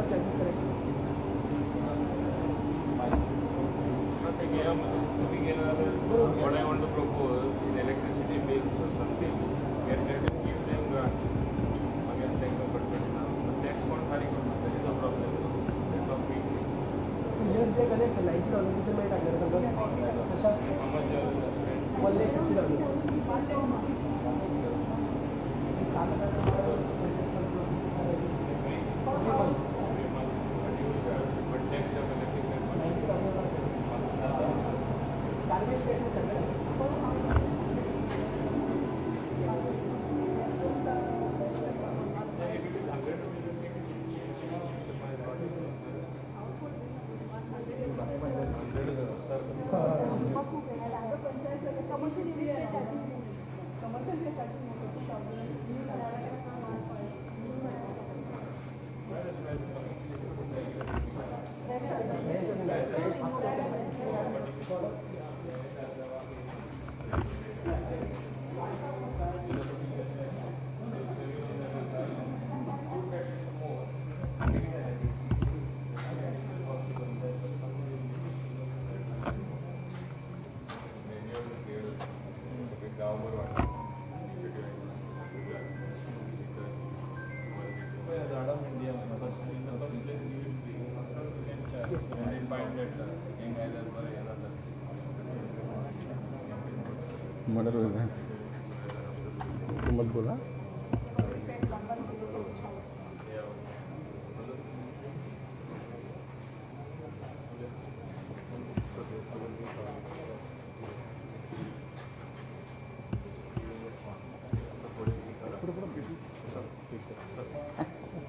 of charges collect? What I want to propose in electricity bills or something, get let them give them grant. मागीर तांकां कटकटी ना. Tax कोण फारीक करता तेजे तो प्रॉब्लेम. Here they collect 90,000 रुपये मेळटा तांकां. How much you are spend? 1,50,000. Every month, but you charge, but tax you are collecting that much. Garbage tax सगळें. If it is ₹100, you take it. 100 Commercial charging 2,000. Murder हो गया तो मत बोला.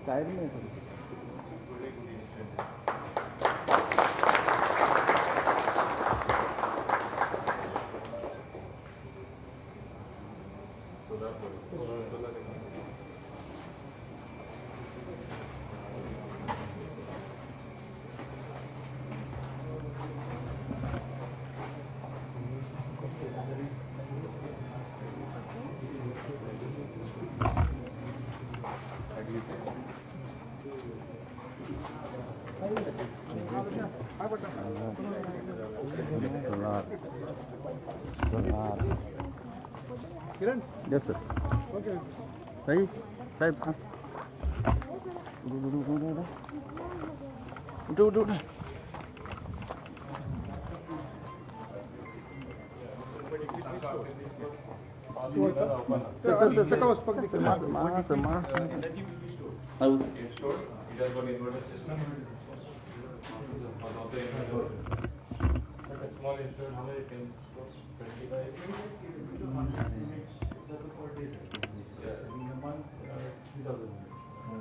Side में. Solar solar. Kiran. Yes sir. Okay. सही साहेब. हाँ, उठ उठ उठ उठ उठ उठ उठ. Sir sir sir. ताका वचपाक दी. मास मास. Energy will be stored. It's stored. It has got inverter system. One of the inverter. Small inverter, how many can store? 25. Yeah. In a month, 3,000 units.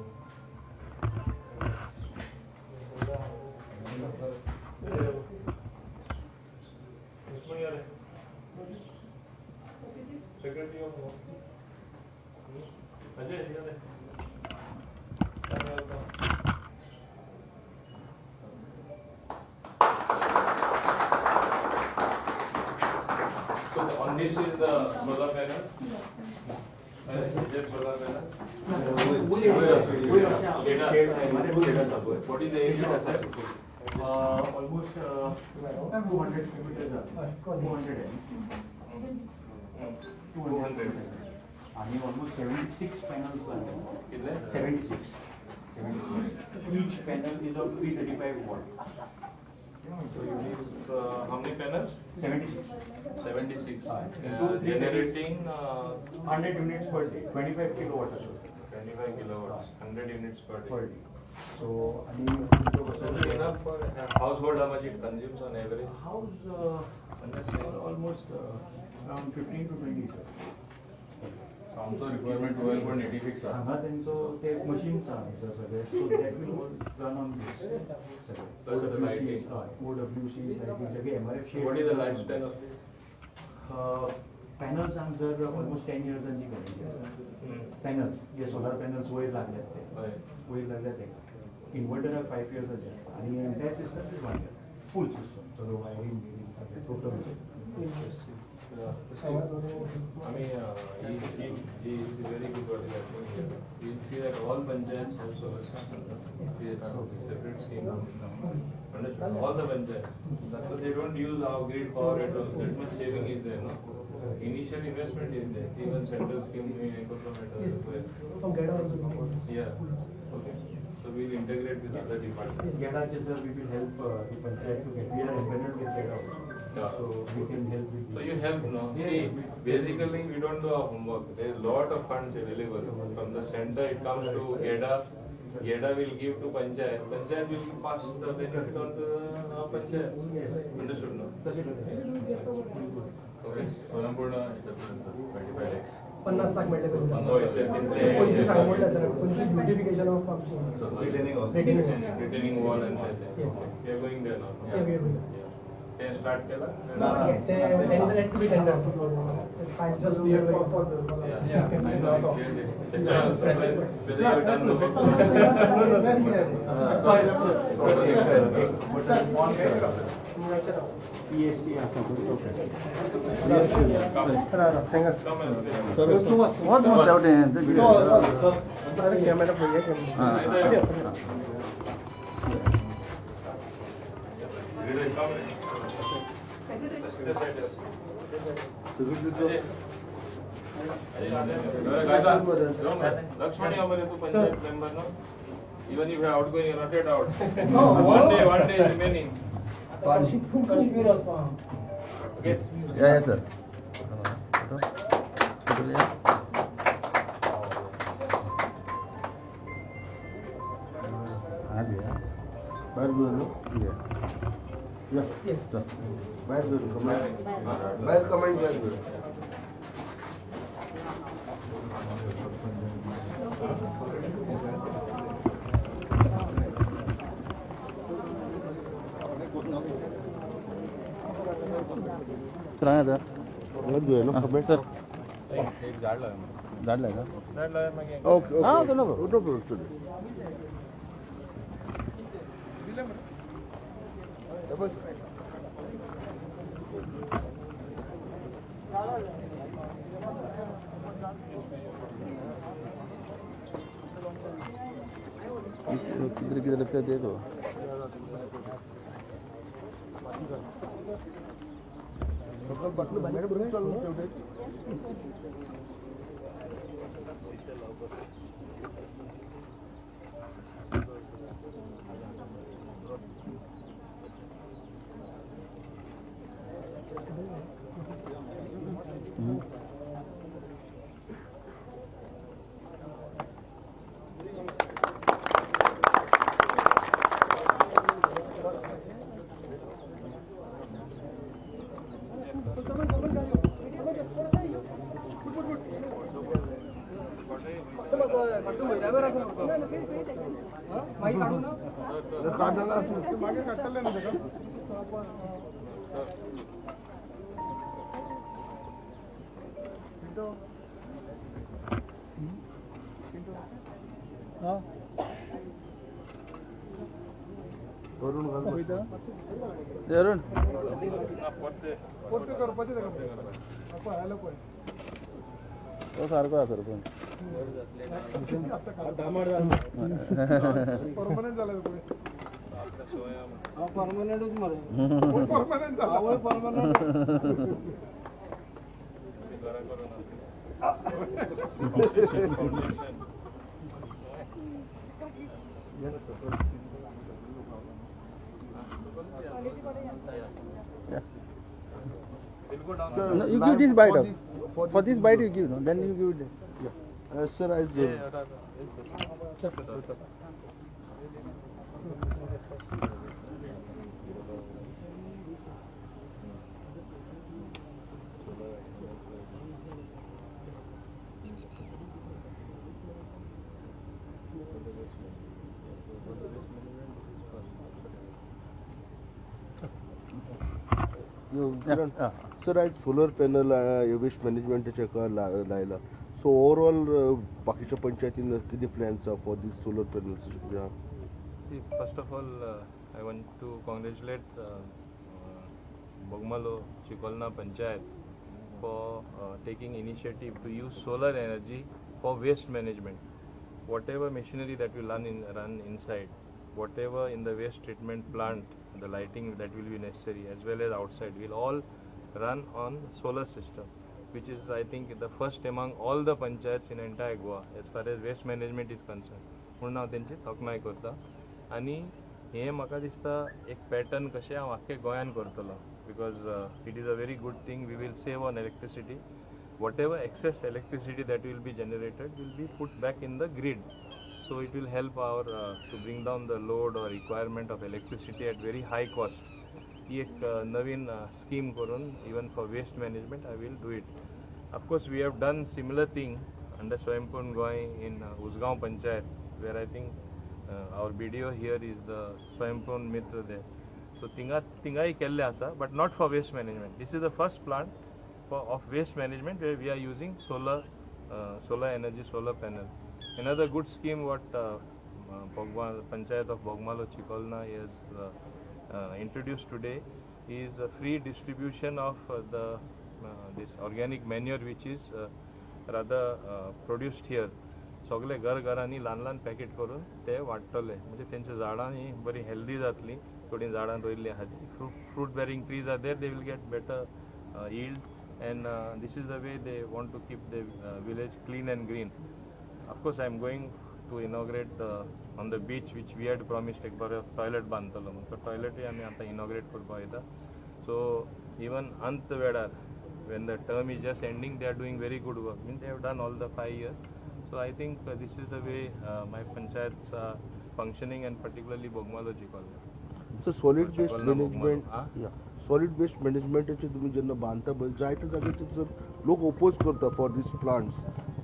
Secretary of Ajay, you are. So the, on this is the solar panel. Is it solar panel? What is the area of that? Almost 200 kilometers. 200. 200. आणि almost 76 panels लागले. कितले? 76. 76. Each panel is of 335 watt. So it is how many panels? 76. 76. Into Generating 100 units per day, 25 kilowatt. 25 kilowatts, 100 units per day. Per day. So आणि तुमचो So it's enough for household, how much it consumes on average? House almost around 15 to 20, sir. So आमचो requirement 12.86 आहा. हांगा तेंचो ते machines आहा थंयसर सगळे, so that will run on this सगळे. Plus the lighting. हय, OWCs, lighting सगळे MRF. What is the lifespan of this? पॅनल्सांक sir almost 10 इयर्सांची guarantee आसा. पॅनल्स जे सोलार पॅनल्स वयर लागल्यात ते वयर लागल्यात तेका. इन्वर्टराक 5 इयर्साचे आसा आनी entire system is 1 year, full system, सगळं वायरींग बिरींग सगळें total. I mean, he is very good what is happening here. We'll see that all panchayats have solar system. Separate scheme. Understood? All the panchayats. So they don't use our grid power at all. That much saving is there, no? Initial investment is there. Even central scheme, Yes. From GEDA also. Yeah. Okay. So we'll integrate with other departments. GEDAचे sir, we will help the panchayat to get. We are empaneled with GEDA also. Yeah. So we can help with. So you help, no? Yeah, See, yeah. Basically we don't do our homework. There is lot of funds available. From the center it comes to GEDA. GEDA will give to Panchayat. Panchayat will pass the benefit on to our Panchayat. Yes. Understood, no? तशें Okay. स्वयंपूर्ण 25 lakhs. 50 lakh मेळ्ळे पयलीं. हय, ते पयलीं सांगून sir, Panaji beautification of आमची Retaining wall. Retaining wall. Retaining wall and that. Yes. We are going there now. Yeah, we are going. ते स्टार्ट केला? ते tender to be tender. Just Yeah, I know, I cleared it. त्याच्या whether you have done the work. PSC आसा. Come and play. वच मग तेवढे. Camera पळय. Leader, come. This side, yes. Ajay. Ajay, Lakshman Amare, tu panchayat member, no? Even if you are outgoing, you are not yet out. One day remaining. Kashmir वचपा. Okay. Yeah, sir. भायर घेऊन या, भायर घेऊन comment, भायर comment, भायर घेऊन. Sir. घेऊया ना कमेंट. सर. एक झाड लाव. झाड लाय का? झाड लाव मागीर. ओके. हा, okay. No problem. No problem sir. किधर किधर लगता है देखो. चल तेवढे. मागीर काडू ना. काढायला असं मागे काढताले ना त्याला. वरून घाल. अरुण. परते कर, परते कर. तो सारखो आसा पण. परमनंट झाला. परमनंटच मरे. परमनंट झाला. परमनंट. घरा करून. We'll go down. No, you give this bite up. For this bite you give, no? Then you give it. Sir, I Yeah, yeah. Yeah. Sir, आयज सोलर पॅनल वेस्ट मॅनेजमेंटाच्या हाका लायला. So overall बाकीच्या पंचायतीन कितें plans आहा for these solar panels? See, first of all, I want to congratulate Bogmalo Chicolna Panchayat for taking initiative to use solar energy for waste management. Whatever machinery that will run inside, whatever in the waste treatment plant, the lighting that will be necessary as well as outside will all run on solar system, which is, I think, the first among all the panchayats in entire Goa as far as waste management is concerned. म्हणून हांव तेंची तोखणाय करता आनी हें म्हाका दिसता एक पॅटर्न कशें हांव आख्खे गोंयान करतलो, because it is a very good thing. We will save on electricity. Whatever excess electricity that will be generated will be put back in the grid, so it will help our to bring down the load or requirement of electricity at very high cost. ही एक नवीन scheme करून even for waste management I will do it. Of course, we have done similar thing under Swayampoorn Goa in Usgao Panchayat, where I think our BDO here is the Swayampoorn Mitra there. So थिंगाय केल्ले आसा, but not for waste management. This is the first plant of waste management where we are using solar energy, solar panel. Another good scheme what Panchayat of Bogmalo Chicolna has introduced today is a free distribution of the this organic manure which is rather produced here. सगळे घर घरांनी ल्हान ल्हान packet करून ते वाडटले, म्हणजे तेंच्या झाडां ही बरी हेल्दी जातली. थोडीं झाडां रोयल्लीं आहा ती fruit bearing trees are there, they will get better yield, and this is the way they want to keep the village clean and green. Of course, I am going to inaugurate on the beach which we had promised एक बरो toilet बांदतलो म्हणून, तो टॉयलेटूय आमी आतां inaugurate करपाक वयता. So even अंत वेळार when the term is just ending, they are doing very good work. Mean they have done all the 5 years. So I think this is the way my panchayats are functioning, and particularly Bogmalo Chicolna. So solid waste Chicolna management, solid waste मॅनेजमेंटाचे तुमी जेन्ना बांदता पळय जायत्या जाग्याचेर sir लोक oppose करता for these plants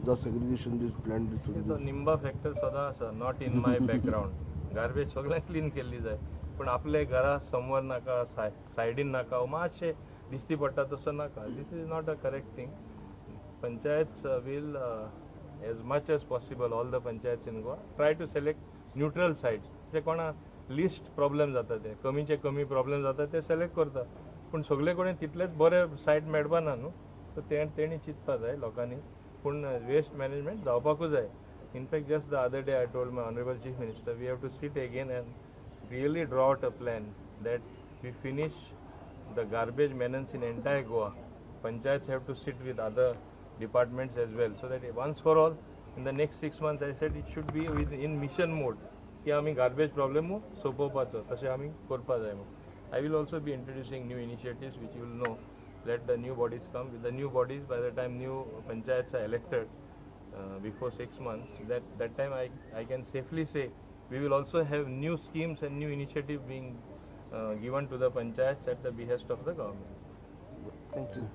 जावं segregation these plant. तो निंबा फॅक्टर सदां आसा, not in my background. Garbage सगळें क्लीन केल्ली जाय, पूण आपले घरा समोर नाका, सायडीन नाका, मातशें दिश्टी पडटा तसो नाका. This is not a correct thing. Panchayats will as much as possible, all the panchayats in Goa try to select neutral sites, जे कोणा लिस्ट प्रॉब्लेम जाता ते कमीचे कमी प्रॉब्लेम जाता ते सिलेक्ट करता, पूण सगळे कडेन तितलेच बरे सायट मेळपा ना न्हू. सो ते तेणी चिंतपा जाय लोकांनी, पूण वेस्ट मॅनेजमेंट जावपाकूच जाय. In fact just the other day I told my honourable chief minister, we have to sit again and really draw out a plan that we finish the garbage menace in entire Goa. Panchayats have to sit with other departments as well, so that once for all in the next 6 months, I said it should be in mission mode की आमी garbage problem सोंपोवपाचो, तशें आमी करपा जाय म्हणून. I will also be introducing new initiatives which you will know. Let the new bodies come. With the new bodies, by the time new panchayats are elected before 6 months, that time I can safely say we will also have new schemes and new initiative being given to the panchayats at the behest of the government. Thank you.